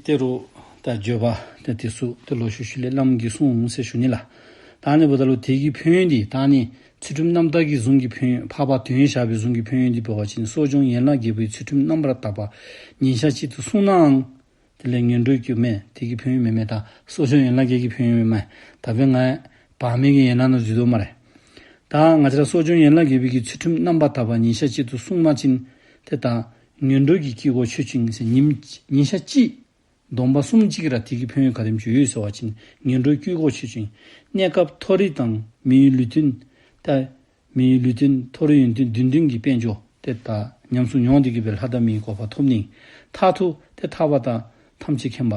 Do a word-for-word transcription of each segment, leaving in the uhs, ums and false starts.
ཏེ་རུང་ད་བརྗོད་པ་ཏེ་དེ་ཚུ་ཏེ་ལོག་ཤུལ་ཤུལ་ལས་བླམ་གིས་གསུངས་ཟེར་ཞུ་ནི་ལགས། ད་ཨ་ནི་འབདཝ་ད་ལུ་དེ་གི་ཕན་ཡོན་འདི་ད་ཨ་ནི་ཚུལ་ཁྲིམས་རྣམ་དག་གི་གཟུངས་ཀྱི་ཕན་ཡོན་འཕགས་པ་དོན་ཞགས་པའི་གཟུངས་ཀྱི་ཕན་ཡོན་འདི་འབད་བ་ཅིན་གསོ་སྦྱོང་ཡན་ལག་བརྒྱད་པོའི་ཚུལ་ཁྲིམས་རྣམ་པར་དག་པ་ཉིན་ཞག་གཅིག་ཏུ་བསྲུང་ནའང་དེ་ལས་ངན་འགྲོའི་སྐྱེ་མེད། དེ་གི་ཕན་ཡོན་མེན་མས། ད་གསོ་སྦྱོང་ཡན་ལག་བརྒྱད་ཀྱི་ཕན་ཡོན་མེན་མས། ད་འབདན་ང་བག་མེད་ཀྱི་ཡན་ལག་ནང་འཛུལ་དོ་སྨ་རེ། ད་ང་བཅས་ར་གསོ་སྦྱོང་ཡན་ལག་བརྒྱད་པོའི་གི་ཚུལ་ཁྲིམས་རྣམ་པར་དག་པ་ཉིན་ཞག་གཅིག་ཏུ་བསྲུང་པ་ཅིན་ཏེ་ད་ངན་འགྲོ་གི་སྐྱེ་སྒོ་ཆོད་ཅིང་ཟེར། ཉིན་ཉིན་ཞག་གཅིག་སྡོམ་པ་བསྲུངམ་ཅིག་ར་དེ་གི་ཕན་ཡོན་ག་དེམ་ཅིག་ཡོད་ཟེར་བ་ཅིན་ངན་འགྲོའི་སྐྱེ་སྒོ་ཆོད་ཅིང་གནས་སྐབས་མཐོ་རིས་དང་མིའི་ལུས་རྟེན་ད་མིའི་ལུས་རྟེན་མཐོ་རིས་ཡོན་ཏན་བདུན་ལྡན་གྱི་དཔལ་འབྱོར་ཏེ་ད་ཉམས་སུ་མྱོང་སྟེ་གི་སྦེ་ལྷ་དང་མིའི་གོ་འཕང་ཐོབ་ནི། མཐར་ཐུག་ཏེ་ཐར་པ་དང་ཐམས་ཅད་མཁྱེན་པ་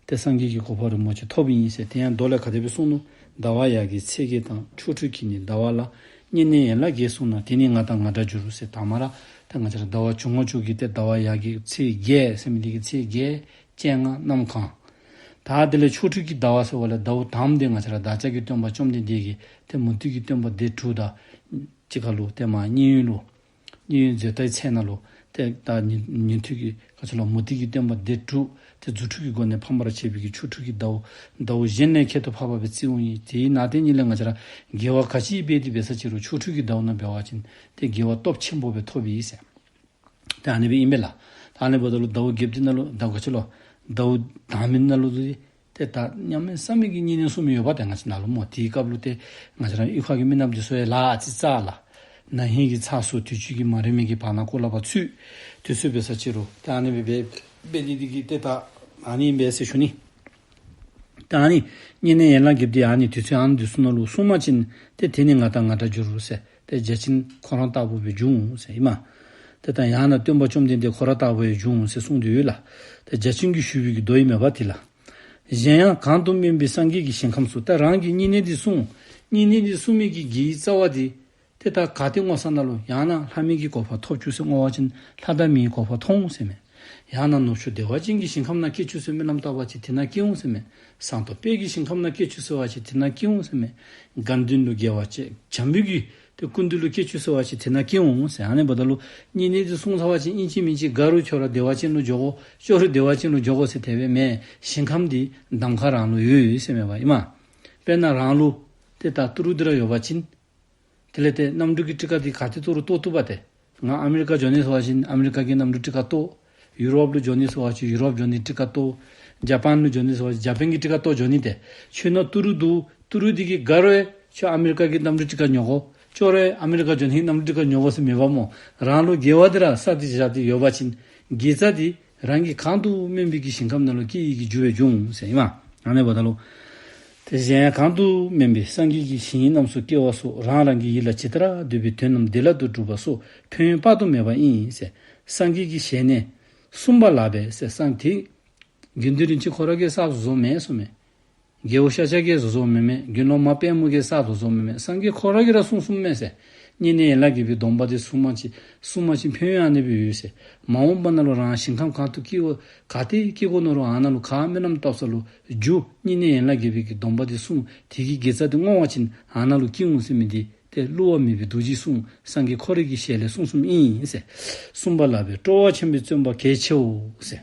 ཏེ་སངས་རྒྱས་ཀྱི་གོ་འཕང་རིན་པོ་ཆེ་ཐོབ་ཨིན་ཟེར། དེ་ཡང་མདོ་ལས་ག་དེ་སྦེ་གསུངས་ནུག། ཟླ་བ་ཡར་གྱི་ཚེས་བརྒྱད་དང་ཆོ་འཕྲུལ་གྱི་ནི་ཟླ་བ་ལ། བསྙེན་གནས་ཡན་ལག་བརྒྱད་བསྲུངས་ན། དེ་ནི་ང་དང་ང་འདྲ་འགྱུར་ཟེར། དང་པ་ར་ཏེ་ང་བཅས་ར་ཟླ་བ་བྱུང་བ་བཅུ་གི་ཏེ་ཟླ་བ་ཡར་གྱི་ཚེས་བརྒྱད་ཟེར་མི་འདི་གི་ཚེས་བརྒྱད་བཅོ་ལྔ་གནམ་གང་། ད་དེ་ལས་ཆོ་འཕྲུལ་གྱི་ཟླ་བ་ཟེར་བ་ལས་ཟླཝ་དང་པ་འདི་ང་བཅས་ར་བདག་ཅག་གི་སྟོན་པ་བཅོམ་ལྡན་འདས་ཀྱིས་ཏེ་མུ་སྟེགས་ཀྱི་སྟོན་པ་སྡེ་དྲུག་དང་གཅིག་ཁར་ལུ་ཏེ་མ་མཉན་ཡོད་ལུ་མཉན་ཡོད་མཛད་དེའི་ཚེ་ན་ལུ་ཏེ་ད་ཉན་ཉན་ཐོས་ཀྱི་ག་ཅི་ལོ་མུ་སྟེགས་ཀྱི་སྟོན་པ་སྡེ་དྲུག་ཏེ་རྫུ་འཕྲུལ་གྱི་སྒོ་ནས་ཕམ་པར་བྱེད་པའི་གི་ཆོ་འཕྲུལ་གྱི་ཟླཝ་ཟླཝ་གཞན་ལས་ཁྱད་དུ་འཕགས་པ་སྦེ་བརྩིཝ་ཨིན། དེའི་ནང་དེ་ཉིད་ལས་ང་བཅས་ར་དགེ་བ་ག་ཅི་འབད་དེ་འབད་ས་ཅི་རུང་ཆོ་འཕྲུལ་གྱི་ཟླཝ་ནང་འབད་བ་ཅིན་ཏེ་དགེ་བ་སྟོབས་ཆེན་པོ་སྦེ་ཐོབ་ཨིན་ཟེར། ཏེ་ཨ་ནི་སྦེ་ཨིན་པས་ལགས། ད་ཨ་ནི་འབདཝ་ད་ལུ་ཟླཝ་བརྒྱད་པ་འདི་ནང་ལུ་ཟླཝ་ག་ཅི་ལོ་ཟླཝ་དང་པའི་ནང་ལུ་ཏེ་ད་གནམ་མེད་ས་མེད་ཀྱི་བསྙེན་གནས་སྲུང་མི་ཡོདཔ་ཏེ་ང་བཅས་ནང་ལུ་སྨོ། དེའི་སྐབས་ལུ་ཏེ་ང་བཅས་ར་གཡུས་ཁ་གི་མི་རྣམས་འདི་ཚུ་ཡང་ལཱ་ཨ་ཙི་རྩ་ལགས། ན་ཧིང་གི་ཚ་སོ་དུས་ཅི་གི་མ་རན་མི་གི་བར་ན་སྐོར་ལ་བ་ཚུད་དུས་ཚོད་འབད་ས་ཅི་རུང་ཏེ་ཨ་ནི་སྦེ་འབད་འབད་ནི་འདི་གིས་ཏེ་ད་ཨ་ནི་ཨིན་པས་ཟེར་ཞུ་ནི། ད་ཨ་ནི་བསྙེན་གནས་ཡན་ལག་བརྒྱད་འདི་ཨ་ནི་དུས་ཚོད་ཨ་ནི་འདི་ཚུ་ནང་ལུ་སྲུང་པ་ཅིན་ཏེ་དེ་ནི་ང་དང་ང་འདྲ་འགྱུར་ཟེར། ཏེ་བརྒྱ་བྱིན་ཁོ་ར་ལྟ་བུ་སྦེ་འབྱུང་ཟེར་ཨིན་མས། ཏེ་ད་ཡང་ན་སྟོན་པ་བཅོམ་ལྡན་འདས་ཁོ་ར་ལྟ་བུ་སྦེ་འབྱུང་ཟེར་གསུངས་ཏེ་ཡོད་ལགས། ཏེ་བརྒྱ་བྱིན་གྱིས་ཞུ་བའི་གི་མདོ་ཨིན་མས་པ་དེ་ལགས། གཞན་ཡང་གང་དུ་སྨོན་པའི་སངས་རྒྱས་ཀྱི་ཞིང་ཁམས་སུ། ད་རང་གིས་བསྙེན་གནས་འདི་སྲུང་། བསྙེན་གནས་འདི་སྲུང་མི་གི་དགེ་བའི་རྩ་བ་འདི་ཏེ་ད་ག་ཏེ་བསྔོ་ས་ནང་ལུ་ཡང་ན་ལྷ་མི་གི་གོ་འཕང་ཐོབ་བཅུག་ཟེར་བསྔོ་བ་ཅིན་ལྷ་དང་མིའི་གོ་འཕང་ཐོབ་འོང་ཟེར་མས། ཡང་ན་ནུབ་ཕྱོགས་བདེ་བ་ཅན་གྱི་ཞིང་ཁམས་ནང་སྐྱེ་བཅུག་ཟེར་སྨོན་ལམ་བཏབ་པ་ཅིན་དེ་ནང་སྐྱེ་འོང་ཟེར་མས། ཟངས་མདོག་དཔལ་གྱི་ཞིང་ཁམས་ནང་སྐྱེ་བཅུག་ཟེར་བ་ཅིན་དེ་ནང་སྐྱེ་འོང་ཟེར་མས། དགའ་ལྡན་ལུ་དགེ་བ་བྱེད་བྱམས་པའི་གི་ཏེ་སྐུ་མདུན་ལུ་སྐྱེ་བཅུག་ཟེར་བ་ཅིན་དེ་ནང་སྐྱེ་འོང་ཟེར། ཨ་ནི་འབདཝ་ད་ལུ་བསྙེན་གནས་འདི་སྲུང་ཚར་བ་ཅིན་ཨིན་ཅི་མིན་ཅི་དགའ་རུང་ཁྱོད་ར་བདེ་བ་ཅན་ལུ་འགྱོ་དགོ། སྐྱོ་རུང་བདེ་བ་ཅན་ལུ་འགྱོ་དགོ་ཟེར་དེ་སྦེ་མེན། ཞིང་ཁམས་འདི་གདམ་ཁ་རང་ལུ་ཡོད་ཡོད་ཟེར་མས་པ་ཨིན་མས། དཔེར་ན་རང་ལུ་ཏེ་ད་ཏི་རུ་འདི་ར་ཡོད་པ་ཅིན་དེ་ལས་ཏེ་གནམ་གྲུ་གི་ཊི་ཀཊ་འདི་ག་ཏེ་ཏི་རུ་བཏོག་བཏུབ་པ་ཏེ། ང་ཨ་མི་རི་ཀ་འགྱོ་ནི་ཟེར་བ་ཅིན་ཨ་མི་རི་ཀ་གི་གནམ་གྲུ་ཊི་ཀཊ་བཏོག། ཡུ་རོབ་ལུ་འགྱོ་ནི་ཟེར་བ་ཅིན་ཡུ་རོབ་འགྱོ་ནི་ཊི་ཀཊ་བཏོག། ཇ་པཱན་ལུ་འགྱོ་ནི་ཟེར་བ་ཅིན་ཇ་པཱན་གྱི་ཊི་ཀཊ་བཏོག་འགྱོ་ནི་ཏེ། ཁྱོད་ནང་ཏི་རུ་འདུག། ཏི་རུ་འདི་གིས་དགའ་རུང་ཁྱོད་ཨ་མི་རི་ཀ་གི་གནམ་གྲུ་ཊི་ཀཊ་ཉོ་དགོ། སྐྱོ་རུང་ཨ་མི་རི་ཀ་འགྱོ་ནི་གནམ་གྲུ་ཊི་ཀཊ་ཉོ་དགོ་ཟེར་མེད་པ་སྨོ། རང་ལུ་དགེ་བ་འདི་ར་བསགས་ཏེ་བཞག་སྟེ་ཡོད་པ་ཅིན་དགེ་རྩ་འདི་རང་གིས་གང་དུ་སྨོན་པའི་གི་ཞིང་ཁམས་ནང་ལུ་སྐྱེ་ནི་གི་རྒྱུ་སྦེ་འབྱུང་ཟེར་ཨིན་མས། ཨ་ནི་འབདཝ་ད་ལུ་དེ་བཞིན་གང་དུ་སྨོན་པའི་སངས་རྒྱས་ཀྱི་ཞིང་རྣམས་སུ་སྐྱེ་བ་སོགས་རང་རང་གི་ཡིད་ལ་ཇི་ལྟར་འདོད་པའི་དོན་རྣམས་བདེ་བླག་ཏུ་འགྲུབ་པ་སོགས་ཕན་ཡོན་དཔག་ཏུ་མེད་པ་ཨིན་ཟེར། སངས་རྒྱས་ཀྱི་ཞལ་ནས་གསུངས་པ་ལགས་པས་ཟེར། སངས་དེ་དགེ་འདུན་རིན་ཆེན་ཁོ་ར་གིས་གསརཔ་བཟོ་མེན་གསུངས་མས། རྒྱལ་པོ་ཤཱཀྱ་གིས་བཟོ་མེན་མས། དགེ་སློང་མ་དཔལ་མོ་གིས་གསརཔ་བཟོ་མེན་མས། སངས་རྒྱས་ཁོ་ར་གིས་ར་གསུངས་གསུངསམ་མས་ཟེར། བསྙེན་གནས་ཡན་ལག་བརྒྱད་པའི་སྡོམ་པ་འདི་སྲུང་པ་ཅིན་སྲུང་པ་ཅིན་ཕན་ཡོན་ཨ་ནི་སྦེ་ཡོད་ཟེར། མ་འོངས་པ་ནང་ལུ་རང་ཞིང་ཁམས་གང་དུ་སྐྱེ་དགོ་ག་ཏེ་སྐྱེ་དགོ་ནོ་རུང་ཨ་ནཱ་ལུ་ག་སྨོན་ལམ་བཏབ་ས་ལུ་རྒྱུ་བསྙེན་གནས་ཡན་ལག་བརྒྱད་པའི་གི་སྡོམ་པ་འདི་སྲུང་། དེ་གི་དགེ་རྩ་འདི་བསྔོ་བ་ཅིན་ཨ་ནཱ་ལུ་སྐྱེ་འོང་ཟེར་མི་འདི་ཏེ་བསླུ་བ་མེད་པའི་རྡོ་རྗེའི་གསུང་སངས་རྒྱས་ཁོ་རའི་གི་ཞལ་ལས་གསུངས་གསུངསམ་ཨིན་ཟེར། གསུངས་པ་ལགས་པས་སྤྲོ་བ་ཆེན་པོས་བརྩོན་པ་གལ་ཆེའོ་ཟེར།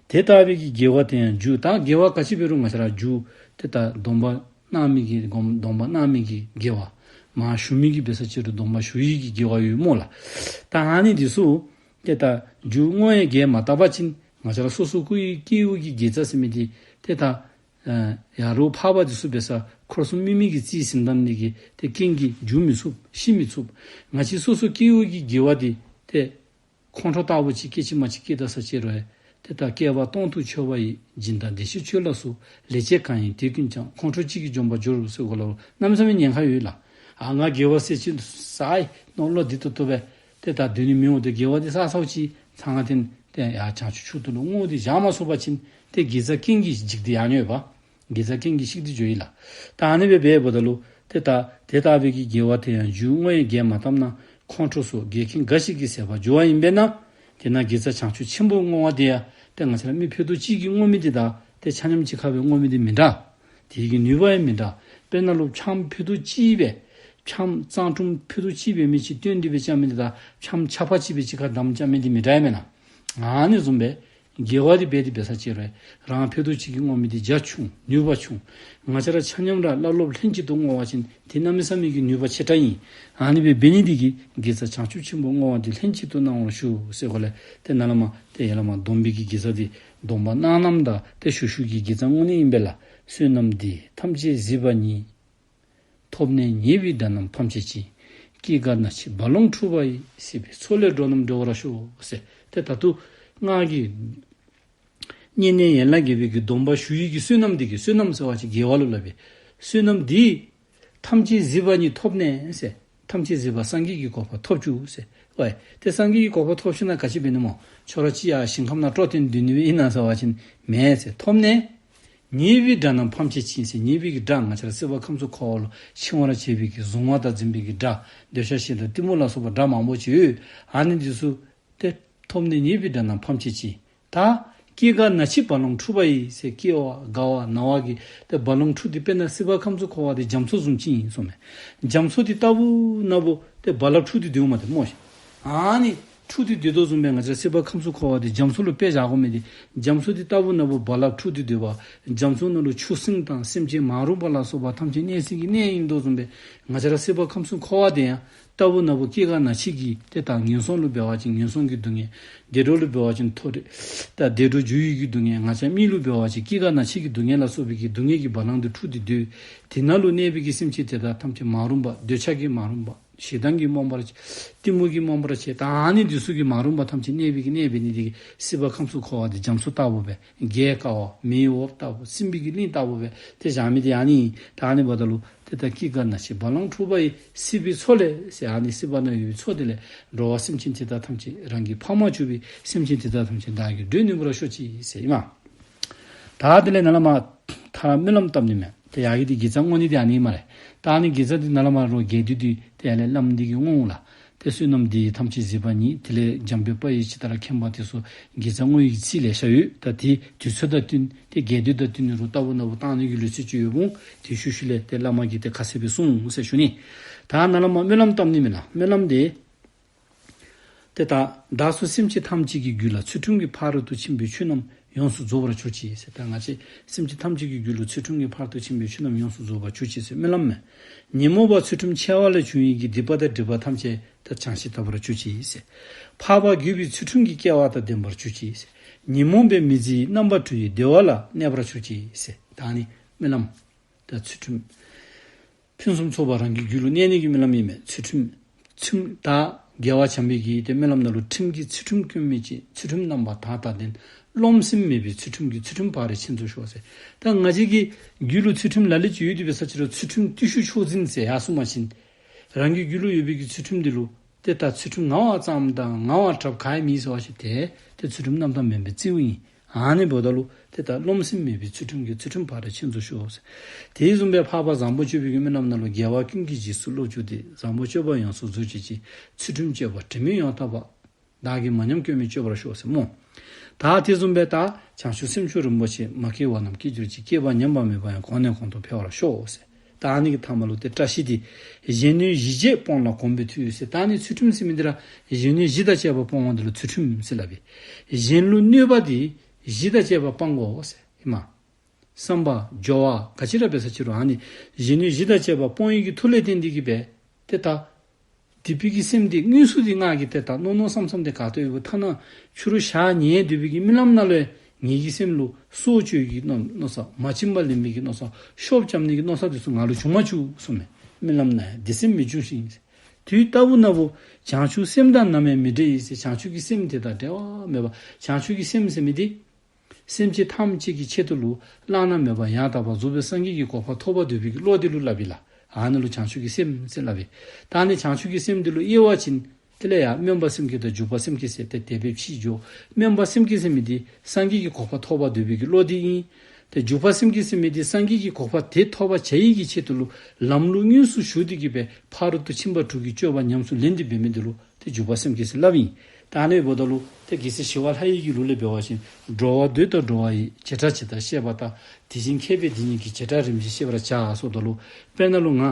དེ་ལྟ་བུའི་གི་དགེ་བ་དེ་ཡང་རྒྱུ་ད་དགེ་བ་ག་ཅི་འབད་རུང་ང་བཅས་ར་རྒྱུ་ཏེ་ད་སྡོམ་པ་གནང་མི་གི་སྡོམ་སྡོམ་པ་གནང་མི་གི་དགེ་བ། མར་ཞུ་མི་གི་འབད་ས་ཅི་རུང་སྡོམ་པ་ཞུ་ཡི་གི་དགེ་བ་ཡོད་སྨོ་ལགས། ད་ཨ་ནི་འདི་ཚུ་ཏེ་ད་རྒྱུ་བསྔོ་བས་རྒྱས་མ་བཏབ་པ་ཅིན་ང་བཅས་ར་སོ་སོ་སྐུའི་སྐྱེ་བོ་གི་དགེ་རྩ་ཟེར་མི་འདི་ཏེ་ད་ཨ་ཡ་རབས་འཕགས་པ་འདི་ཚུ་འབད་ས་འཁོར་གསུམ་དམིགས་མེད་ཀྱི་རྩིས་ཟིན་ཐངས་འདི་གིས་ཏེ་རྐྱེན་གྱིས་འགྱུར་མི་ཚུགས་ཤི་མི་ཚུགས། ང་བཅས་སོ་སོ་སྐྱེ་བོ་གི་དགེ་བ་འདི་ཏེ་ཁོང་ཁྲོ་ལྟ་བུ་ཅིག་སྐད་ཅིག་མ་གཅིག་སྐྱེ་ད་ས་ཅི་རུང་ཏེ་ད་བསྐལ་པ་སྟོང་དུ་འཆི་བ་ཡི། སྦྱིན་དང་བདེ་གཤེགས་མཆོད་ལ་སོགས། ལེགས་སྤྱད་གང་ཡིན་དེ་ཀུན་ཀྱང་། ཁོང་ཁྲོ་གཅིག་གིས་འཇོམས་པར་འགྱུར་ཟེར་གོ་ལ་གནམ་མེད་ས་མེད་ཉེན་ཁ་ཡོད་ལགས། ཨ་ང་དགེ་བ་ཟེར་ཅིག་ཟ་ཡི་མནོ་བློ་བདེ་ཏོག་ཏོ་སྦེ་ཏེ་ད་སྡོད་ནི་མི་འོང་། ཏེ་དགེ་བ་འདི་བསགས་ཚརཝ་ཅིག་ཚང་ང་ཏེ་ཏེ་ཡར་བྱང་ཆུབ་མཆོག་ཏུ་ལུ་བསྔོ་སྟེ་བཞག་མ་ཚུགས་པ་ཅིན་ཏེ་དགེ་རྩ་རྐྱེན་གྱིས་འཇིག་སྟེ་ཡར་འགྱོཝ་ཨིན་པས། དགེ་རྩ་རྐྱེན་གྱིས་ཞིག་སྟེ་འགྱོཝ་ཨིན་ལགས། ད་ཨ་ནི་སྦེ་འབདཝ་ད་ལུ་ཏེ་ད་དེ་ལྟ་བུའི་གི་དགེ་བ་དེ་ཡང་རྒྱུ་བསྔོ་བས་རྒྱས་མ་བཏབ་ན་ཁོང་ཁྲོ་སོགས་འགལ་རྐྱེན་འགའ་ཞིག་གིས་ཟད་པར་འགྱུར་བ་ཡིན་པས་ན། དེས་ན་དགེ་རྩ་བྱང་ཆུབ་ཆེན་པོ་བསྔོ་བ་དེ་ཡང་ཏེ་ང་བཅས་ར་མི་ཕུད་རྡོག་གཅིག་གིས་བསྔོ་མི་འདི་དང་ཏེ་ཆ་མཉམ་གཅིག་ཁར་སྦེ་བསྔོ་མི་འདི་མི་འདྲ། དེ་གི་ནུས་པ་ཡང་མི་འདྲ། དཔེར་ན་ལུ་ཕྱགམ་ཕུད་རྡོག་གཅིག་སྦེ་ཕྱགམ་གཙང་ཕྲུམ་ཕུད་རྡོག་གཅིག་སྦེ་མི་ཅིག་བཏོན་ཏེ་སྦེ་རྐྱབ་མི་འདི་དང་ཕྱགམ་ཆ་ཕག་གཅིག་སྦེ་གཅིག་ཁར་བསྡམས་རྐྱབ་མི་འདི་མི་འདྲ་ཡ་མེན་ན། ཨ་ནི་བཟུམ་སྦེ་ དགེ་བ་འདི་འབད་དེ་འབད་ས་ཅིག་རུང་རང་ཕྱོགས་གཅིག་གིས་བསྔོ་མི་འདི་རྒྱ་ཆུང་ནུས་པ་ཆུང་། ང་བཅས་ར་ཆ་མཉམ་ར་བླ་སློབ་ལྷན་ཅིག་ཏུ་བསྔོ་བ་ཅིན་དེ་གནམ་མེད་ས་མེད་ཀྱི་ནུས་པ་ཆེ་དྲགས་ཨིན། ཨ་ནི་སྦེ་འབད་ནི་འདི་གིས་དགེ་རྩ་བྱང་ཆུབ་ཆེན་པོ་བསྔོ་བ་འདི་ལྷན་ཅིག་ཏུ་གནང་བར་ཞུ་ཟེར་གོ་ལས། ཏེ་ནཱ་ལས་མར་ཏེ་ཡར་ལས་མར་སྡོམ་པའི་གི་དགེ་རྩ་འདི་སྡོམ་པ་གནང་གནངམ་ད་ཏེ་ཞུ་ཞུ་གི་དགེ་རྩ་བསྔོ་ནི་ཨིན་པས་ལགས། བསོད་ནམས་འདི་ཐམས་ཅད་གཟིགས་པ་ཉིད། ཐོབ་ནས་ཉེས་པའི་དགྲ་རྣམས་ཕམ་བྱས་ཤིང་། སྐྱེ་རྒ་ན་འཆིའི་རྦ་ཀློང་འཁྲུགས་པ་ཡི། སྲིད་པའི་མཚོ་ལས་འགྲོ་རྣམས་སྒྲོལ་བར་ཤོག་ཟེར། ཏེ་ད་ལྟོ་ང་གིས་བསྙེན་གནས་ཡན་ལག་བརྒྱད་པའི་གི་སྡོམ་པ་ཞུ་ཡི་གི་བསོད་ནམས་འདི་གིས། བསོད་ནམས་ཟེར་བ་ཅིན་དགེ་བ་ལུ་སླབ་པས། བསོད་ནམས་འདི་ཐམས་ཅད་གཟིགས་པ་ཉིད། ཐོབ་ནས་ཟེར། ཐམས་ཅད་གཟིགས་པ་སངས་རྒྱས་ཀྱི་གོ་འཕང་ཐོབ་བཅུག་ཟེར། ཝའི་ཏེ་སངས་རྒྱས་ཀྱི་གོ་འཕང་ཐོབ་ཞིནམ་ལས་ག་ཅི་འབད་ནི་སྨོ། ཁྱོད་ར་ཅིག་ཡར་ཞིང་ཁམས་ནང་སྤྲོ་སྟོན་སྡོད་ནི་སྦེ་ཨིན་ན་ཟེར་བ་ཅིན་མེན་ཟེར། ཐོབ་ནས་ཉེས་པའི་དགྲ་རྣམས་ཕམ་བྱས་ཤིང་ཟེར། ཉེས་པའི་གི་དགྲ་ང་བཅས་ར་སྲིད་པ་ཁམས་གསུམ་འཁོར་བ་ལུ་འཆིང་བར་བྱེད་པའི་གི་གཟུང་བ་དང་འཛིན་པའི་གི་དགྲ་འདོད་ཆགས་ཞེ་སྡང་གཏི་མུག་ལ་སོགས་པ་དགྲ་མང་པོ་ཅིག་ཡོད། ཨ་ནི་འདི་ཚུ་ཏེ་ཐོབ་ནས་ཉེས་པའི་དགྲ་རྣམས་ཕམ་བྱས་ཤིང་། ད་སྐྱེ་རྒ་ན་འཆིའི་རྦ་ཀློང་འཁྲུགས་པ་ཡི་ཟེར། སྐྱེ་བ་རྒ་བ་ན་བ་གི་ཏེ་རྦ་ཀློང་འཁྲུགས་ཏེ་དཔེར་ན་སྲིད་པ་ཁམས་གསུམ་འཁོར་བ་འདི་རྒྱ་མཚོ་བཟུམ་ཅིག་ཨིན་གསུངམ་མས། རྒྱ་མཚོ་འདི་རྟག་བུ་ན་བུ་ཏེ་རྦ་རླབས་འཁྲུགས་ཏེ་སྡོདཔ་མས་ཏེ་སྨོ་ཤིག། ཨ་ནི་འཁྲུགས་ཏེ་སྡོད་དོ་བཟུམ་སྦེ་ང་བཅས་སྲིད་པ་ཁམས་གསུམ་འཁོར་བ་འདི་རྒྱ་མཚོ་ལུ་དཔེ་བཞག་དགོ་མི་འདི། རྒྱ་མཚོ་འདི་རྟག་བུ་ན་བུ་རྦ་རླབས་འཁྲུགས་ཏེ་སྡོད་པ། རྒྱ་མཚོ་ནང་ལུ་ཆུ་སྲིན་དང་སེམས་ཅན་མ་རུངས་པ་ལ་སོགས་པ་ཐམས་ཅད་གནས་སའི་གི་གནས་ཨིན་དོ་བཟུམ་སྦེ་ང་བཅས་ར་སྲིད་པ་ཁམས་གསུམ་འཁོར་བ་འདི་ཡང་རྟག་བུ་ན་བུ་སྐྱེ་རྒ་ན་འཆི་གི་ཏེ་ད་ངན་སོང་ལུ་འབད་བ་ཅིན་ངན་སོང་གི་སྡུག་བསྔལ། བདེ་འགྲོ་ལུ་འབད་བ་ཅིན་མཐོ་རིས། ད་བདེ་འགྲོ་འགྱོ་ཡི་གི་སྡུག་བསྔལ། ང་བཅས་མི་ལུ་འབད་བ་ཅིན་སྐྱེ་རྒ་ན་འཆི་གི་སྡུག་བསྔལ་ལ་སོགས་པའི་གི་སྡུག་བསྔལ་གྱི་རྦ་ཀློང་འདི་འཁྲུགས་ཏེ་སྡོད། དེ་ནང་ལུ་གནས་པའི་གི་སེམས་ཅན་དེ་དག་ཐམས་ཅད་མ་རུངས་པ། འདོད་ཆགས་ཀྱིས་མ་རུངས་པ། ཞེ་སྡང་གིས་རྨོངས་པར་བྱེད། གཏི་མུག་གིས་རྨོངས་པར་བྱེད། ད་ཨ་ནི་འདི་ཚུ་གིས་མ་རུངས་པ་ཐམས་ཅད་གནས་པའི་གི་གནས་འབད་ནི་འདི་གིས་སྲིད་པ་ཁམས་གསུམ་འཁོར་བ་འདི་རྒྱ་མཚོ་ལྟ་བུ་སྦེ། རྒྱས་དཀའ་བ། མེའི་འོབས་ལྟ་བུ། སྲིན་པོའི་གི་གླིང་ལྟ་བུ་སྦེ་ཏེ་བཞག་མི་འདི་ཨ་ནི་ཨིན། ད་ཨ་ནི་འབདཝ་ད་ལུ་ཏེ་ད་སྐྱེ་རྒ་ན་འཆིའི་རྦ་ཀློང་འཁྲུགས་པ་ཡི། སྲིད་པའི་མཚོ་ལས་ཟེར། ཨ་ནི་སྲིད་པ་ནང་ཡོད་པའི་མཚོ་དེ་ལས་འགྲོ་བ་སེམས་ཅན་དེ་དག་ཐམས་ཅད་རང་གི་ཕ་མར་གྱུར་པའི་སེམས་ཅན་དེ་དག་ཐམས་ཅད་བདག་གིས་སྒྲོལ་ནུས་པར་ཤོག་ཅིག་ཟེར་ཨིན་མས། ད་དེ་ལས་ནཱ་ལས་མར་ཐ་ར་སྨོན་ལམ་བཏབ་ནི་མས། ཏེ་ཡར་གྱི་འདི་དགེ་རྩ་བསྔོ་ནི་འདི་ཨ་ནི་ཨིན་སྨ་རེ། ད་ཨ་ནི་དགེ་རྩ་འདི་ནཱ་ལས་མར་རོགས་རྒྱས་བསྡུས་འདི་ཏེ་ཡར་ལས་བླམ་འདི་གིས་བསྔོ་འོང་ལགས། ཏེ་བསོད་ནམས་འདི་ཡིས་ཐམས་ཅད་གཟིགས་པ་ཉིད། དེ་ལས་འཇམ་དཔལ་དཔའ་བོས་ཇི་ལྟར་མཁྱེན་པ་དེ་སོགས་དགེ་རྩ་བསྔོ་ཡི་ཚིག་ལེ་ཤ་ཡོད། ད་དེ་དུས་ཚོད་དང་བསྟུན་ཏེ་རྒྱས་བསྡུས་དང་བསྟུན་ནི་རུང་རྟག་བུ་ན་བུ་བཏང་ནི་གི་ལུགས་སྲོལ་ཅིག་ཡོདཔ་འོང་། དེ་ཤུལ་ཤུལ་ལས་ཏེ་བླ་མ་གིས་ཏེ་ཁ་གསལ་སྦེ་གསུངས་ཟེར་ཞུ་ནི། ད་ནཱ་ལས་མར་སྨོན་ལམ་བཏབ་ནི་མས་ལགས། སྨོན་ལམ་འདི་ཏེ་ད་བདག་སོགས་སེམས་ཅན་ཐམས་ཅད་ཀྱི་རྒྱུད་ལ། ཚུལ་ཁྲིམས་ཀྱི་ཕ་རོལ་ཏུ་ཕྱིན་པའི་ཆོས་རྣམས་ཡོངས་སུ་རྫོགས་པར་གྱུར་ཅིག་ཟེར། ད་ང་བཅས་སེམས་ཅན་ཐམས་ཅད་ཀྱི་རྒྱུད་ལུ་ཚུལ་ཁྲིམས་ཀྱི་ཕ་རོལ་ཏུ་ཕྱིན་པའི་ཆོས་རྣམས་ཡོངས་སུ་རྫོགས་པར་གྱུར་ཅིག་ཟེར་སྨོན་ལམ་མས། ཉོན་མོངས་པ་ཚུལ་ཁྲིམས་འཆལ་བ་ལས་བྱུང་བའི་གི་སྡིག་པ་དང་སྒྲིབ་པ་ཐམས་ཅད་ད་བྱང་ཞིང་དག་པར་གྱུར་ཅིག་ཟེར། འཕགས་པ་དགྱེས་པའི་ཚུལ་ཁྲིམས་ཀྱི་སྐལ་བ་དང་ལྡན་པར་གྱུར་ཅིག་ཟེར། ཉོན་མོངས་པའི་མི་ཚེའི་རྣམ་པར་གྲོལ་བའི་བདེ་བ་ལ་གནས་པར་གྱུར་ཅིག་ཟེར། ད་ཨ་ནི་སྨོན་ལམ་ད་ཚུལ་ཁྲིམས་ཕུན་སུམ་ཚོགས་པ་རང་གི་རྒྱུད་ལུ་གནས་ནི་གི་སྨོན་ལམ་ཨིན་མས། ཚུལ་ཁྲིམས་ཚུལ་ད་རྒྱལ་བ་བྱམས་པའི་གི་ཏེ་སྨོན་ལམ་ནང་ལུ་ཁྲིམས་ཀྱི་ཚུལ་ཁྲིམས་སྐྱོན་མེད་ཅིང་། ཚུལ་ཁྲིམས་རྣམ་པར་དག་དང་ལྡན། རློམ་སེམས་མེད་པའི་ཚུལ་ཁྲིམས་ཀྱིས། ཚུལ་ཁྲིམས་ཕ་རོལ་ཕྱིན་རྫོགས་ཤོག་ཟེར། ད་ང་བཅས་ཀྱི་རྒྱུད་ལུ་ཚུལ་ཁྲིམས་ལ་ལུ་ཅིག་ཡོད་དེ་འབད་ས་ཅིག་རུང་ཚུལ་ཁྲིམས་བརྟུལ་ཞུགས་མཆོག་འཛིན་ཟེར་ཡར་གསུངས་པ་ཅིན་རང་གི་རྒྱུད་ལུ་ཡོད་པའི་གི་ཚུལ་ཁྲིམས་འདི་ལུ་ཏེ་ད་ཚུལ་ཁྲིམས་ངག་པ་ཙམ་དང་ངག་པ་གྲབས་ག་ཡང་མེད་ཟེར་བ་ཅིན་ཏེ་ཏེ་ཚུལ་ཁྲིམས་རྣམ་དག་མེན་པའི་རྩིཝ་ཨིན། ཨ་ནི་འབདཝ་ད་ལུ་ཏེ་ད་རློམ་སེམས་མེད་པའི་ཚུལ་ཁྲིམས་ཀྱིས། ཚུལ་ཁྲིམས་ཕ་རོལ་ཕྱིན་རྫོགས་ཤོག་ཟེར། དེ་བཟུམ་སྦེ་འཕགས་པ་བཟང་པོ་སྤྱོད་པའི་གི་སྨོན་ལམ་ནང་ལུ་རྒྱལ་བ་ཀུན་གྱི་རྗེས་སུ་སློབ་གྱུར་ཏེ། བཟང་པོ་སྤྱོད་པ་ཡོངས་སུ་རྫོགས་བྱེད་ཅིང་། ཚུལ་ཁྲིམས་སྤྱོད་པ་དྲི་མེད་ཡོངས་དག་པ། བདག་གིས་མ་ཉམས་སྐྱོན་མེད་སྤྱོད་པར་ཤོག་ཟེར་སྨོ། ད་དེ་བཟུམ་སྦེ་ད་བྱང་ཆུབ་སེམས་མཆོག་རིན་པོ་ཆེ། མ་སྐྱེས་པ་རྣམས་སྐྱེ་གྱུར་ཅིག། སྐྱེས་པ་ཉམས་པ་མེད་པ་ཡང་། གོང་ནས་གོང་དུ་འཕེལ་བར་ཤོག་ཟེར། ད་ཨ་ནི་གི་མཐའ་མ་ལུ་ཏེ་བཀྲ་ཤིས་འདི། གཞན་གནོད་གཞི་བཅས་སྤོང་ལ་གོམས་པའི་མཐུས་ཟེར། ད་ཨ་ནི་ཚུལ་ཁྲིམས་ཟེར་མི་འདི་ར་གཞན་གནོད་གཞི་དང་བཅས་པ་སྤོང་བ་འདི་ལུ་ཚུལ་ཁྲིམས་ཟེར་སླབ་པས། གཞན་ལུ་གནོད་པ་འདི་གཞི་དང་བཅས་པ་སྤང་དགོ་ཟེར་ཨིན་མས། བསམ་པ་སྦྱོར་བ་ག་ཅི་ར་འབད་ས་ཅི་རུང་ཨ་ནི་གཞན་གནོད་གཞི་དང་བཅས་པ་སྤོང་ནི་གི་མཐུ་ལས་བརྟེན་ཏེ་གིས་སྦེ་ཏེ་ད་སྡིག་པའི་གི་སེམས་འདི་དངོས་སུ་འདི་ང་གིས་ཏེ་ད་མནོ་མནོ་བསམ་བསམ་འདི་ག་ཏེ་ཡོདཔ་ཐ་ན་ཕྱི་རུ་ཞག་ཉལ་སྡོད་པའི་གི་རྨི་ལམ་ནང་ལུ་ཡང་ངེ་གི་སེམས་ལུ་སྲོག་གཅོད་ཀྱི་མནོ་མནོ་བསམ། མ་བྱིན་པར་ལེན་པའི་གི་མནོ་བསམ། ཤོབ་རྐྱབ་ནི་གི་མནོ་བསམ་འདི་ཚུ་ང་ལུ་བྱུང་མ་བཅུག་གསུངམ་མས། རྨི་ལམ་ནང་ཡང་སྡིག་སེམས་མི་འབྱུང་ཞིང་། དུས་རྟག་བུ་ན་བུ་བྱང་ཆུབ་སེམས་དང་ནམ་ཡང་མི་འབྲལ་ཡི་ཟེར། བྱང་ཆུབ་ཀྱི་སེམས་དེ་དང་འབྲལ་བ་མེད་པ། བྱང་ཆུབ་ཀྱི་སེམས་ཟེར་མི་འདི་སེམས་ཅན་ཐམས་ཅད་ཀྱི་ཆེད་དུ་ལུ་བླ་ན་མེད་པ་ཡང་དག་པར་རྫོགས་པའི་སངས་རྒྱས་ཀྱི་གོ་འཕང་ཐོབ་པར་འདོད་པའི་གི་བློ་འདི་ལུ་སླབ་ཨིན་ལགས། ཨ་ནི་ལུ་བྱང་ཆུབ་ཀྱི་སེམས་ཟེར་སླབ་ཨིན། ད་ཨ་ནི་བྱང་ཆུབ་ཀྱི་སེམས་འདི་ལུ་དབྱེ་བ་ཅིན་དེ་ལས་ཡང་སྨོན་པ་སེམས་བསྐྱེད་དང་འཇུག་པ་སེམས་བསྐྱེད་ཟེར་ཏེ་དེ་སྦེ་ཕྱེ་འགྱོ། སྨོན་པ་སེམས་བསྐྱེད་ཟེར་མི་འདི་སངས་རྒྱས་ཀྱི་གོ་འཕང་ཐོབ་པར་འདོད་པའི་གི་བློ་འདི་ཨིན། ཏེ་འཇུག་པ་སེམས་བསྐྱེད་ཟེར་མི་འདི་སངས་རྒྱས་ཀྱི་གོ་འཕང་དེ་ཐོབ་པར་བྱ་ཡི་གི་ཆེད་དུ་ལུ་ལམ་ལུ་དངོས་སུ་ཞུགས་ཏེ་གིས་སྦེ་ཕ་རོལ་ཏུ་ཕྱིན་པ་དྲུག་གི་སྤྱོད་པ་ཉམས་སུ་ལེན་ཏེ་འབད་མི་འདི་ལུ་ཏེ་འཇུག་པ་སེམས་བསྐྱེད་ཟེར་སླབ་ཨིན། ད་ཨ་ནི་འབདཝ་ད་ལུ་ཏེ་རྒྱལ་སྲས་ཞི་བ་ལྷ་ཡི་གི་ལུགས་ལས་འབད་བ་ཅིན་འགྲོ་བ་འདོད་དང་འགྲོ་བ་ཡི། བྱེ་བྲག་ཇི་ལྟར་ཤེས་པ་ལྟར། དེ་བཞིན་མཁས་པས་དེ་ཉིད་ཀྱི། བྱེ་བྲག་རིམ་བཞིན་ཤེས་པར་བྱ་ཟེརཝ་ད་ལུ་དཔེར་ན་ལུ་ང་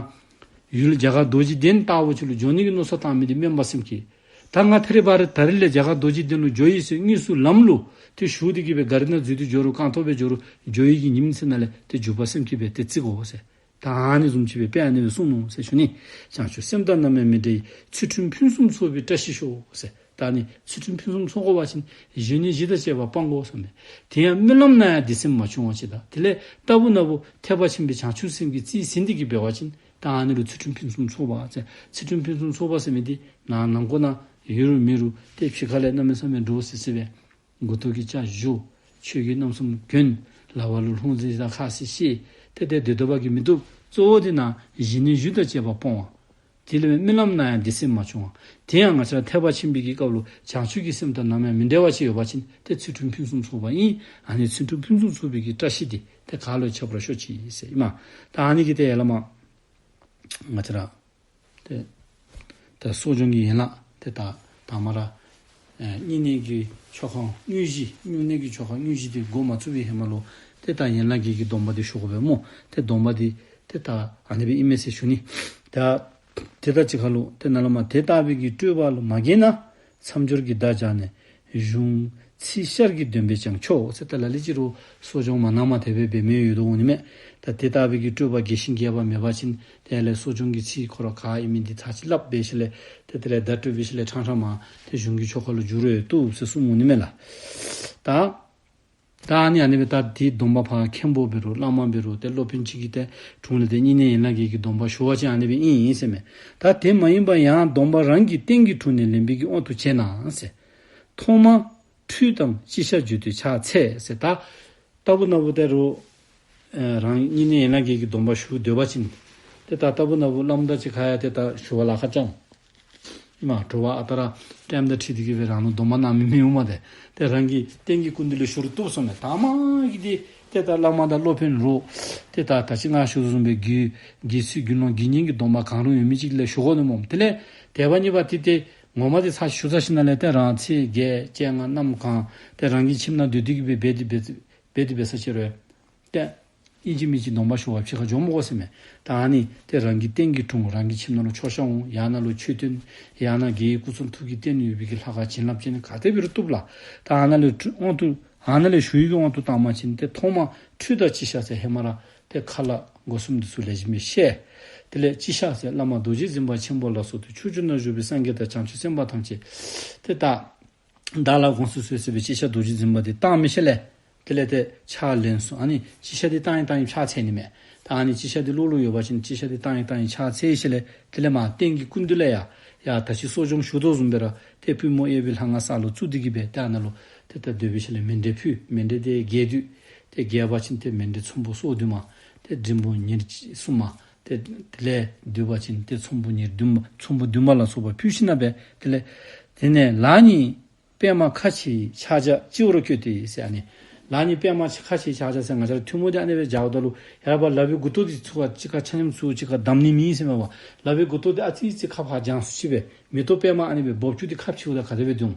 ཡུལ་རྒྱ་གར་རྡོ་རྗེ་གདན་ལྟ་བུ་ཅིག་ལུ་འགྱོ་ནི་གི་མནོ་བསམ་བཏང་མི་འདི་སྨོན་པ་སེམས་བསྐྱེད། ད་ང་ཐ་རི་བ་རི་ད་རི་ལས་རྒྱ་གར་རྡོ་རྗེ་གདན་ལུ་འགྱོ་ཡི་ཟེར་དངོས་སུ་ལམ་ལུ་ཏེ་ཞུགས་ཏེ་གི་སྦེ་གཱ་རི་ནང་འཛུལ་ཏེ་འགྱོ་རུང་རྐང་ཐང་སྦེ་འགྱོ་རུང་འགྱོ་ཡི་གི་ཉིནམ་ཚེ་ནང་ལས་ཏེ་འཇུག་པ་སེམས་བསྐྱེད་སྦེ་ཏེ་བརྩི་དགོ་ཟེར། ད་ཨ་ནི་བཟུམ་ཅིག་སྦེ་དཔེ་ཨ་ནི་སྦེ་གསུངས་ནུག་ཟེར་ཞུ་ནི། བྱང་ཆུབ་སེམས་དང་ནམ་ཡང་མི་འབྲལ་བའི། ཚུལ་ཁྲིམས་ཕུན་སུམ་ཚོགས་པའི་བཀྲ་ཤིས་ཤོག་ཟེར། ད་ཨ་ནི་ཚུལ་ཁྲིམས་ཕུན་སུམ་ཚོགས་དགོ་པ་ཅིན་བཞེས་ནི་བཞི་དང་བཅས་པ་སྤང་དགོ་ཟེར་མས། དེ་ཡང་རྨི་ལམ་ན་ཡང་སྡིག་སེམས་མ་བྱུང་བ་ཅིག་དང་དེ་ལས་ལྟ་བུ་ན་བུ་ཐེག་པ་ཆེན་པོའི་བྱང་ཆུབ་སེམས་ཀྱིས་རྩིས་ཟིན་ཏེ་གི་འབད་བ་ཅིན་ད་ཨ་ནི་ལུ་ཚུལ་ཁྲིམས་ཕུན་སུམ་ཚོགས་པ་ཟེར། ཚུལ་ཁྲིམས་ཕུན་སུམ་ཚོགས་པ་ཟེར་མི་འདི་ནང་ནང་ཁོ་ན་ཡོད་རུང་མེད་རུང་ཏེ་ཕྱི་ཁ་ལས་གནམ་མེད་ས་མེད་འདྲོག་སི་སི་སྦེ་མགུ་ཏོ་གིས་སྐྱ་བཞར། ཆོས་གོས་རྣམ་གསུམ་གྱོན། ལག་པ་ལུ་ལྷུང་བཟེད་དང་ཁ་ཟས་བཞེས། ཏེ་ཏེ་སྡོད་སྡོད་པ་གིས་མི་བཏུབ། གཙོ་བོ་འདི་ནང་བཞེས་ནི་བཞི་དང་བཅས་པ་སྤོང་བ། དེ་ལས་རྨི་ལམ་ན་ཡང་སྡིག་སེམས་མ་བྱུང་བ། དེ་ཡང་ང་བཅས་ར་ཐེག་པ་ཆེན་པོའི་གི་སྐབས་ལུ་བྱང་ཆུབ་ཀྱི་སེམས་དང་ནམ་ཡང་མི་འབྲལ་བ་ཅིག་ཡོད་པ་ཅིན་ཏེ་ཚུལ་ཁྲིམས་ཕུན་སུམ་ཚོགས་པ་ཨིན། ཨ་ནི་ཚུལ་ཁྲིམས་ཕུན་སུམ་ཚོགས་པའི་གི་བཀྲ་ཤིས་འདི་ཏེ་ག་ལུ་ཡང་ཁྱབ་པར་ཤོག་ཅིག་ཟེར་ཨིན་མས། ད་ཨ་ནི་གི་ཏེ་ཡ་ལ་མ་ང་བཅས་ར་ཏེ་ད་གསོ་སྦྱོང་གི་ཡན་ལག་ཏེ་ད་ད་མ་ར་ཨེ་བསྙེན་གནས་ཀྱི་ཆོ་ག་དངོས་གཞི་བསྙེན་གནས་ཀྱི་ཆོ་ག་དངོས་གཞི་འདི་འགོ་མ་བཙུགས་པའི་ཧེ་མ་ལུ་ཏེ་ད་ཡན་ལག་བརྒྱད་ཀྱི་སྡོམ་པ་འདི་ཞུ་དགོ་པས་སྨོ། ཏེ་སྡོམ་པ་འདི་ཏེ་ད་ཨ་ནི་སྦེ་ཨིན་མས་ཟེར་ཞུ་ནི། ད་ཏེ་ད་ཅི་ཁ་ལུ་ཏེ་ནཱ་ལས་མར་དེ་ལྟ་བུའི་གི་སྤྲོས་པ་ལུ་མ་དགྱེས་ན། མཚམས་སྦྱོར་གྱི་བརྡ་སྦྱར་ནས་གཞུང་ཚིག་ཤར་གྱི་འདོན་པས་ཀྱང་ཆོག་ཟེར། ད་ལ་ལུ་ཅིག་རུང་གསོ་སྦྱོང་མ་གནངམ་དེ་སྦེ་འབད་མི་ཡོད་དོ་འོང་ནི་མས། ད་དེ་ལྟ་བུའི་གི་སྤྲོས་པ་རྒྱས་ཤིང་རྒྱས་པ་མེད་པ་ཅིན་དེ་ལས་གསོ་སྦྱོང་གི་ཚིག་ཁོ་ར་ག་ཨིན་མི་འདི་ཚར་གཅིག་སླབ་འབད་ཞིནམ་ལས་ཏེ་དེ་ལས་བརྡ་སྤྲོད་འབད་ཞིནམ་ལས་ཕྲང་ཕྲང་མར་ཏེ་གཞུང་གི་ཆོ་ག་ལུ་འཇུག་རུང་བཏུབ་ཟེར་གསུངས་འོང་ནི་མས་ལགས། ད་ད་ཨ་ནི་ཨ་ནི་སྦེ་ད་དེ་སྡོམ་པ་ཕར་མཁན་པོ་འབད་རུང་བླ་མ་འབད་རུང་ཏེ་སློབ་དཔོན་ཅིག་གི་ཏེ་དྲུང་ལས་ཏེ་བསྙེན་གནས་ཡན་ལག་བརྒྱད་ཀྱི་སྡོམ་པ་ཞུ་བ་ཅིན་ཨ་ནི་སྦེ་ཨིན་ཨིན་ཟེར་མས། ད་དེ་མ་ཡིན་པ་ཡང་སྡོམ་པ་རང་གི་རྟེན་གྱི་དྲུང་ནས་ལེན་པའི་གི་དབང་དུ་བྱས་ན་ཟེར། ཐོག་མར་ཁྲུས་དང་སྤྱི་བཤགས་བརྗོད་དུས་ཕྱག་འཚལ་ཟེར། ད་ལྟ་བུ་ན་བུ་ད་རུང་ཨེ་རང་བསྙེན་གནས་ཡན་ལག་བརྒྱད་ཀྱི་སྡོམ་པ་ཞུ་སྡོད་པ་ཅིན་ཏེ་ད་ལྟ་བུ་ན་བུ་བླམ་དང་གཅིག་ཁར་ཡང་ཏེ་ད་ཞུ་བ་ལཱ་ཁག་ཅིག་ཨིན་མས། དྲོ་པ་ཨ་རྟག་ར་ཊའིམ་དང་འཁྲིལ་ཏེ་གི་སྦེ་རང་ལུ་སྡོམ་པ་གནང་མི་མི་འོང་མས། ཏེ་ཏེ་རང་གི་རྟེན་གྱི་སྐུ་མདུན་ལས་ཞུ་རུང་བཏུབ་གསུངས་མས། ད་མ་གི་འདི་ཏེ་ད་བླ་མ་དང་སློབ་དཔོན་རུང་ཏེ་ད་ད་ཅི་ང་ཞུ་དོ་བཟུམ་སྦེ་དགེ་དགེ་ཚུལ་དགེ་སློང་དགེ་བསྙེན་གྱི་སྡོམ་པ་གང་རུང་ཡོད་མི་ཅིག་ལས་ཞུ་དགོ་ནི་སྨོ། དེ་ལས་དེ་བ་གཉིས་པ་དེ་ཏེ་ངོ་མ་དེ་ཚར་ཞུ་ཚར་ཞིནམ་ལས་ཏེ་རང་ཚེས་བརྒྱད་བཅོ་ལྔ་གནམ་གང་ཏེ་རང་གི་ཁྱིམ་ནང་སྡོད་དེ་གི་སྦེ་འབད་དེ་འབད་འབད་དེ་འབད་ས་ཅིག་རུང་ཏེ་ཨིན་ཅི་མིན་ཅི་སྡོམ་པ་ཞུ་བར་ཕྱི་ཁར་འགྱོ་མི་དགོ་ཟེར་མས། ད་ཨ་ནི་ཏེ་རང་གི་རྟེན་གྱི་དྲུང་རང་གི་ཁྱིམ་ནང་ལུ་མཆོད་བཤམ་འོང་ཡང་ན་ལུ་མཆོད་རྟེན་ཡང་ན་རྒྱལ་བའི་སྐུ་གསུང་ཐུགས་ཀྱི་རྟེན་ཡོད་པའི་གི་ལྷ་ཁང་བྱིན་རླབས་ཅན་ག་དེ་འབད་རུང་བཏུབ་ལགས། ད་ཨ་ནཱ་ལས་དབང་དུ་ཨ་ནཱ་ལས་ཞུ་ཡི་གི་དབང་དུ་བཏང་པ་ཅིན་ཏེ་ཐོག་མར་ཁྲུས་དང་སྤྱི་བཤགས་ཟེར་ཧེ་མ་ར་ཏེ་ཁ་ལས་སྒོ་གསུམ་འདི་ཚུ་ལེགས་ཤོམ་སྦེ་བཤད། དེ་ལས་སྤྱི་བཤགས་ཟེར་བླ་མ་རྡོ་རྗེ་འཛིན་པ་ཆེན་པོ་ལ་སོགས་ཏེ་ཕྱོགས་བཅུ་ན་བཞུགས་པའི་སངས་རྒྱས་དང་བྱང་ཆུབ་སེམས་དཔའ་ཐམས་ཅད་ཏེ་ད་བདག་ལ་དགོངས་སུ་གསོལ་ཟེར་བའི་སྤྱི་བཤགས་རྡོ་རྗེ་འཛིན་པ་འདི་བཏང་མི་ཤེས་ལས། དེ་ལས་ཏེ་ཕྱག་ལན་གསུམ་ཨ་ནི་སྤྱི་བཤགས་འདི་བཏང་ཡི་བཏང་ཡི་ཕྱག་འཚལ་ནི་མས། ད་ཨ་ནི་སྤྱི་བཤགས་འདི་ལོག་ལོག་ཡོད་པ་ཅིན་སྤྱི་བཤགས་འདི་བཏང་ཡི་བཏང་ཡི་ཕྱག་འཚལ་ཞིནམ་ལས་དེ་ལས་མར་རྟེན་གྱི་སྐུ་མདུན་ལས་ཡར་ཡར་ད་ཅི་གསོ་སྦྱོང་ཞུ་དོ་བཟུམ་སྦེ་ར་ཏེ་པུས་མོ་གཡས་པའི་ལྷ་ང་ས་ལུ་བཙུགས་ཏེ་གི་སྦེ་ཏེ་ཨ་ནཱ་ལུ་ཏེ་ད་སྡོད་པའི་ཤུལ་ལས་མཎྜལ་ཕུལ། མཎྜལ་འདི་རྒྱས་དུས་ཏེ་རྒྱས་པ་ཅིན་ཏེ་མཎྜལ་ཚོམ་བུ་སོ་བདུན་མ་ཏེ་འབྲིང་པོ་ཉེར་གསུམ་མ་ཏེ་དེ་ལས་བསྡུས་པ་ཅིན་ཏེ་ཚོམ་བུ་ཉེར་བདུན་མ་ཚོམ་བུ་བདུན་མ་ལ་སོགས་པ་ཕུལ་ཞིནམ་ལས་དེ་ལས་དེ་ནས་ལག་གཉིས་པདྨ་ཁ་ཕྱེའི་ཕྱག་རྒྱ་སྤྱི་བོར་བཀོད་དེ་ཟེར། ཨ་ནི་ལག་གཉིས་པདྨ་ཁ་ཕྱེའི་ཕྱག་རྒྱ་ཟེར་ང་བཅས་ར་ཐལ་མོ་འདི་ཨ་ནི་སྦེ་སྦྱརཝ་ད་ལུ་ཡར་བ་ལག་པའི་མགུ་ཏོ་འདི་ཚུར་ཁ་གཅིག་ཁར་ཆ་མཉམ་ཚུར་གཅིག་ཁར་བསྡམ་ནི་མེད་ཟེར་མས་པ། ལག་པའི་མགུ་ཏོ་འདི་ཨ་ཙི་ཙི་ཁ་ཕར་བརྒྱངས་སུ་ཅིག་སྦེ་མེ་ཏོག་པདྨ་ཨ་ནི་སྦེ་སྦོབ་ཆུ་འདི་ཁ་ཕྱེཝ་ད་ག་དེ་སྦེ་འདུག།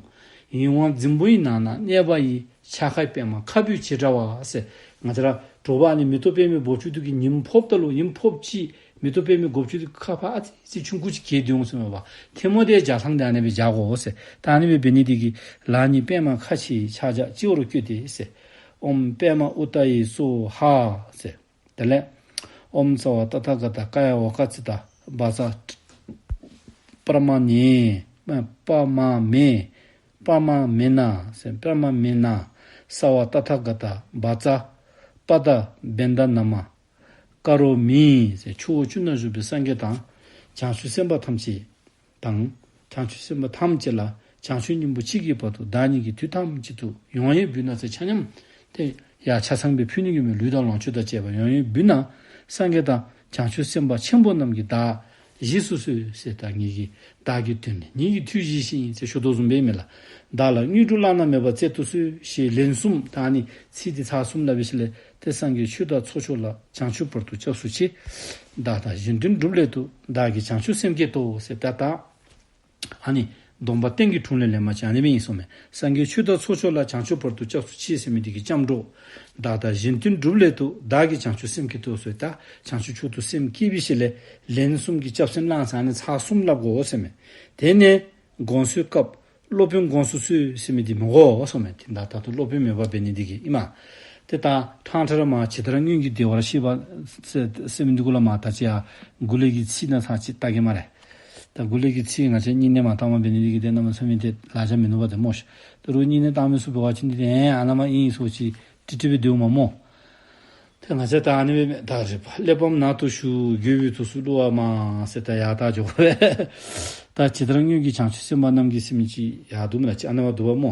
ཡིད་འོང་རྫིང་བུ་ཡི་ནང་ན་གནས་པ་ཡི། འཆར་ཁའི་པདྨ་ཁ་སྦུབ་བྱེ་བྲག་པ་ཟེར། ང་བཅས་ར་དྲོ་པ་ཨ་ནི་མེ་ཏོག་པདྨའི་སྦོབ་ཆུ་འདི་གིས་ཉིམ་ཕོགཔ་ད་ལུ་ཉིམ་ཕོགཔ་ཅིག་མེ་ཏོག་པདྨའི་སྦོབ་ཆུ་འདི་ཁ་ཕར་ཨ་ཙི་ཙི་ཆུང་ཀུ་ཅིག་གྱེས་འདུག་ཟེར་མས་པ། ཐལ་མོ་འདི་སྦྱར་ཐངས་འདི་ཨ་ནི་སྦེ་སྦྱར་དགོ་ཟེར། ད་ཨ་ནི་སྦེ་འབད་ནི་འདི་གིས་ལག་གཉིས་པདྨ་ཁ་ཕྱེའི་ཕྱག་རྒྱ་སྤྱི་བོར་བཀོད་དེ་ཟེར། ཨོཾ་པདྨ་ཨུཏྟ་ཡེ་སྭཱ་ཧཱ་ཟེར། དེ་ལས་ཨོཾ་སརྦ་ཏ་ཐཱ་ག་ཏ་ཀཱ་ཡ་ཝཱ་ཀ་ཙི་ཏ་བཛྲ་པྲ་མ་ཎི་པྲ་མ་མེ་པྲ་མ་མེ་ན་ཟེར། པྲ་མ་མེ་ན་སརྦ་ཏ་ཐཱ་ག་ཏ་བཛྲ་པ་ཏ་བྷན་དྷ་ན་མ་ཀ་རོ་མི་ཟེར། ཕྱོགས་བཅུ་ན་བཞུགས་པའི་སངས་རྒྱས་དང་བྱང་ཆུབ་སེམས་དཔའ་ཐམས་ཅད་དང་བྱང་ཆུབ་སེམས་དཔའ་ཐམས་ཅད་ལ་བྱང་ཆུབ་སྙིང་པོ་མཆིས་ཀྱི་བར་དུ་བདག་ཉིད་ཀྱིས་དུས་ཐམས་ཅད་དུ་ཡོངས་ཡེ་འབུལ་ན་ཟེར་ཆ་མཉམ་ཏེ་ཡར་ཆ་ཚང་སྦེ་ཕུལ་ནི་གི་མེད། ལུས་དང་ལོངས་སྤྱོད་དང་བཅས་པ་ཡོངས་ཡེ་འབུལ་ན་སངས་རྒྱས་དང་བྱང་ཆུབ་སེམས་དཔའ་ཆེན་པོ་རྣམས་ཀྱིས་བདག་བཞེས་སུ་གསོལ་ཟེར། ད་ངེ་གི་བདག་གི་དོན་ལས་ངེ་གི་མཐུས་བཞེས་ཤིག་ཟེར་ཞུ་དོ་བཟུམ་སྦེ་མས་ལགས། བདག་ལ་དངོས་གྲུབ་བླ་ན་མེད་པ་སྩལ་དུ་གསོལ་ཞེས་ལན་གསུམ། ད་ཨ་ནི་ཚིག་འདི་ཚར་གསུམ་སླབ་པའི་ཤུལ་ལས་ཏེ་སངས་རྒྱས་ཆོས་དང་ཚོགས་མཆོག་ལ། བྱང་ཆུབ་བར་དུ་སྐྱབས་སུ་མཆི། བདག་དང་གཞན་དོན་སྒྲུབ་སླད་དུ། བདག་གིས་བྱང་ཆུབ་སེམས་བསྐྱེད་དོ་ཟེར། ད་ད་ཨ་ནི་སྡོམ་པ་རྟེན་གྱི་དྲུང་ལས་ལེན་པ་ཅིན་ཨ་ནི་སྦེ་ཨིན་གསུངས་མས། སངས་རྒྱས་ཆོས་དང་ཚོགས་མཆོག་ལ། བྱང་ཆུབ་བར་དུ་སྐྱབས་སུ་མཆི་ཟེར་མི་འདི་གིས་སྐྱབས་འགྲོ། བདག་དང་གཞན་དོན་སྒྲུབ་སླད་དུ། བདག་གིས་བྱང་ཆུབ་སེམས་བསྐྱེད་དོ་ཟེར། ད་བྱང་ཆུབ་མཆོག་ཏུ་སེམས་བསྐྱེད་པའི་ཤུལ་ལས་ལན་གསུམ་གྱི་སྐྱབས་སེམས་བླངས་ཟེར་ཨ་ནི་ཚར་གསུམ་སླབ་དགོ་ཟེར་མས། དེ་ནས་ དགོངས་གསོལ་སྐབས་སློབ་དཔོན་དགོངས་སུ་གསོལ་ཟེར་མི་འདི་མི་དགོ་གསུངམ་མས། དེ་ད་ད་དུང་སློབ་དཔོན་མོས་པ་འབད་ནི་འདི་གིས་ཨིན་མས། ཏེ་ད་ཕྲང་ཕྲང་ར་མ་ཇི་ལྟར་སྔོན་གྱི་བདེ་བར་གཤེགས་པ་ཟེར་ཟེར་མི་འདི་གུ་ལས་མ་ད་ཅི་ཡ་འགོ་ལས་ཀྱི་ཚིག་ནང་ཚར་ཅིག་བལྟ་གེ་སྨ་རེ། ད་འགོ་ལས་ཀྱི་ཚིག་ང་བཅས་སྨྱུང་གནས་མ་བཏང་བར་འབད་ནི་འདི་གིས་ཏེ་གནམ་མེད་ས་མེད་ཏེ་ལེགས་ཤོམ་མིན་ནུག་པ་ཏེ་སྨོ་ཤ། ད་རུང་སྨྱུང་གནས་བཏང་མི་ཚུ་འབད་བ་ཅིན་འདི་ཏེ་ཨ་ནཱ་མ་ཨིན་ཟེར་ཅིག་ཀྲིག་ཀྲི་སྦེ་སྡོདཔ་མས་སྨོ། ཏེ་ང་བཅས་ད་ཨ་ནི་སྦེ་མེན་ད་རེ་ཕ་གླེགས་བམ་ནང་དུ་ཞུགས། དགོས་པའི་དུས་སུ་བླུ་བ་མང་ཟེར་ད་ཡར་ད་འགྱོ་དགོ་པས། ད་ཇི་ལྟར་སྔོན་གྱི་བྱང་ཆུབ་སེམས་དཔའ་རྣམས་ཀྱིས་ཟེར་མི་ཅིག་ཡར་འདུག་མེན་ན། ཅིག་ཨ་ནཱ་བ་འདུག་པ་སྨོ།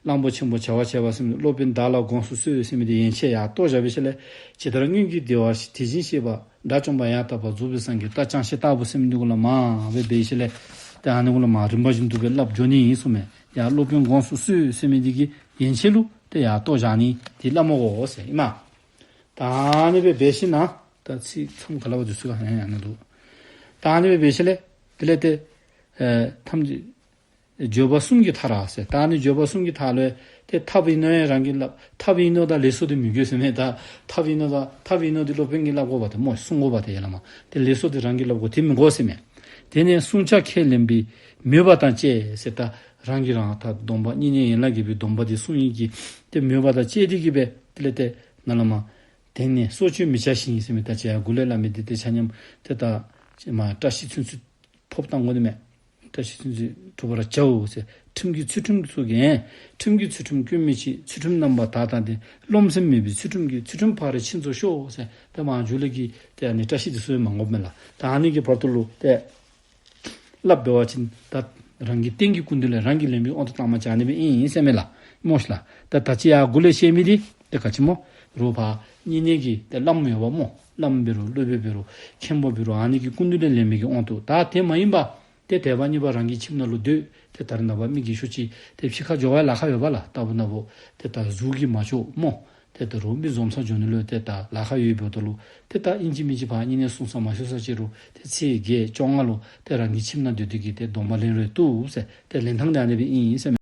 གླང་པོ་ཆེན་པོ་བྱ་བ་བྱས་པ་ཟེར་མི་སློབ་དཔོན་བདག་ལ་དགོངས་སུ་གསོལ་ཟེར་མི་འདི་ཡན་ཆད་ཡར་བཏོག་བཞག་པའི་ཤུལ་ལས་ཇི་ལྟར་སྔོན་གྱི་བདེ་བར་དེ་བཞིན་གཤེགས་པ་དགྲ་བཅོམ་པ་ཡང་དག་པར་རྫོགས་པའི་སངས་རྒྱས་རྟ་ཅང་ཤེས་ལྟ་བུ་ཟེར་མི་འདི་གུ་ལས་མ་འབད་འབད་ཤུལ་ལས་ཏེ་ཨ་ནི་གུ་ལས་མ་རིམ་པ་བཞིན་དུ་སྦེ་སླབ་འགྱོ་ནི་ཨིན་གསུངམ་མས། ཡར་སློབ་དཔོན་དགོངས་སུ་གསོལ་ཟེར་མི་འདི་གི་ཡན་ཆད་ལུ་ཏེ་ཡར་བཏོག་བཞག་ནི་འདི་སླབ་མི་དགོ་ཟེར་ཨིན་མས། ད་ཨ་ནི་སྦེ་འབད་ཞིནམ་ད་ཚིག་མཚམས་ག་ལས་བ་འདི་ཚུ་ག་ཨ་ནཱ་འདུག། ད་ཨ་ནི་སྦེ་འབད་ཞིནམ་ལས་དེ་ལས་ཏེ་ཨེ་ཐམས་ཅད་བརྗོད་པ་གསུམ་གྱི་མཐའ་ར་ཟེར། ད་ཨ་ནི་བརྗོད་པ་གསུམ་གྱི་མཐའ་ལུ་ཏེ་ཐབས་ཨིན་ནོ་ཡང་རང་གིས་སླབ། ཐབས་ཨིན་ནོ་དང་ལེགས་སོ་འདི་མི་དགོ་ཟེར་མས། ད་ཐབས་ཨིན་ནོ་དང་ཐབས་ཨིན་ནོ་འདི་སློབ་དཔོན་གྱིས་སླབ་དགོ་པ་ཏེ་སྨོ། གསུང་དགོ་པ་ཏེ་ཡར་ལས་མ། ཏེ་ལེགས་སོ་འདི་རང་གིས་སླབ་དགོ། དེ་མི་དགོ་ཟེར་མས། དེ་ནས་བསྲུང་བྱ་ཁས་ལེན་པའི་མོས་པ་དང་བཅས་ཟེར། ད་རང་གིས་རང་ད་སྡོམ་པ་སྨྱུང་གནས་ཡན་ལག་བརྒྱད་པའི་སྡོམ་པ་འདི་བསྲུང་ནི་གི་ཏེ་མོས་པ་དང་བཅས་ཏེ་གི་སྦེ་དེ་ལས་ཏེ་ནཱ་ལས་མ། དེང་ནས་སྲོག་གཅོད་མི་བྱ་ཞིང་ཟེར་མི་ད་ཅི་ཡར་འགོ་ལས་སླབ་མི་འདི་ཏེ་ཆ་མཉམ་ཏེ་ད་ཅི་མ་བཀྲ་ཤིས་ཚུན་ཚོད་ཕབ་བཏང་དགོ་ནི་མས། བཀྲ་ཤིས་ཚུན་ཚོད་གྲུབ་པར་བྱའོ་ཟེར། ཁྲིམས་ཀྱི་ཚུལ་ཁྲིམས་ཚུ་གིས་ཁྲིམས་ཀྱི་ཚུལ་ཁྲིམས་སྐྱོན་མི་བྱེད། ཚུལ་ཁྲིམས་རྣམ་པར་དག་དང་ལྡན། རློམ་སེམས་མེད་པའི་ཚུལ་ཁྲིམས་ཀྱིས་ཚུལ་ཁྲིམས་ཕ་རོལ་ཕྱིན་རྫོགས་ཤོག་ཟེར། ཏེ་མ་མཇུག་ལས་ཀྱི་ཏེ་ཨ་ནི་བཀྲ་ཤིས་འདི་ཚུ་མ་དགོཔ་མས་ལགས། ད་ཨ་ནི་གི་བར་དུ་ལུ་ཏེ་སླབ་འབད་བ་ཅིན་ད་རང་གི་རྟེན་གྱི་སྐུ་མདུན་ལས་རང་གིས་ལེན་པའི་དབང་དུ་བཏང་མ་བྱ་ནི་སྦེ་ཨིན་ཟེར་མས་ལགས། སྨོ་ཤ་ལགས། ད་ད་ཅི་ཡར་འགོ་ལས་བཤད་མི་འདི་ཏེ་ག་ཅི་སྨོ། རོགས་ཕར་སྨྱུང་གནས་ཀྱི་ཏེ་བླམ་ཡོདཔ་སྨོ། བླམ་འབད་རུང་སློབ་དཔོན་འབད་རུང་མཁན་པོ་འབད་རུང་ཨ་ནི་གི་སྐུ་མདུན་ལས་ལེན་མི་གི་དབང་དུ། ད་དེ་མ་ཡིན་པ་ཏེ་དད་པ་གཉིས་པ་རང་གི་ཁྱིམ་ནང་ལུ་སྡོད། ཏེ་ད་རེས་ནངས་པ་མི་གིས་ཤོག་ཅིག་ཏེ་ཕྱི་ཁར་འགྱོ་བའི་ལཱ་ཁག་ཡོདཔ་ལགས། ལྟ་བུ་ན་བུ་ཏེ་ད་གཟུགས་ཀྱིས་མ་ལྕོགས་སྨོ། ཏེ་ད་རུང་མི་འཛོམས་ས་འགྱོ་ནི་ལུ་ཏེ་ད་ལཱ་ཁག་ཡོདཔ་འབདཝ་ད་ལུ་ཏེ་ད་ཨིན་ཅི་མིན་ཅི་ཕར་སྨྱུང་གནས་བསྲུང་ས་མ་ཤོར་ས་ཅིག་རུང་ཏེ་ཚེས་བརྒྱད་བཅོ་ལྔ་ལུ་ཏེ་རང་གི་ཁྱིམ་ནང་སྡོད་དེ་གི་ཏེ་སྡོམ་པ་ལེན་རུང་བཏུབ་ཟེར། ཏེ་ལེན་ཐངས་འདི་ཨ་ནི་སྦེ་ཨིན་ཟེར་མས།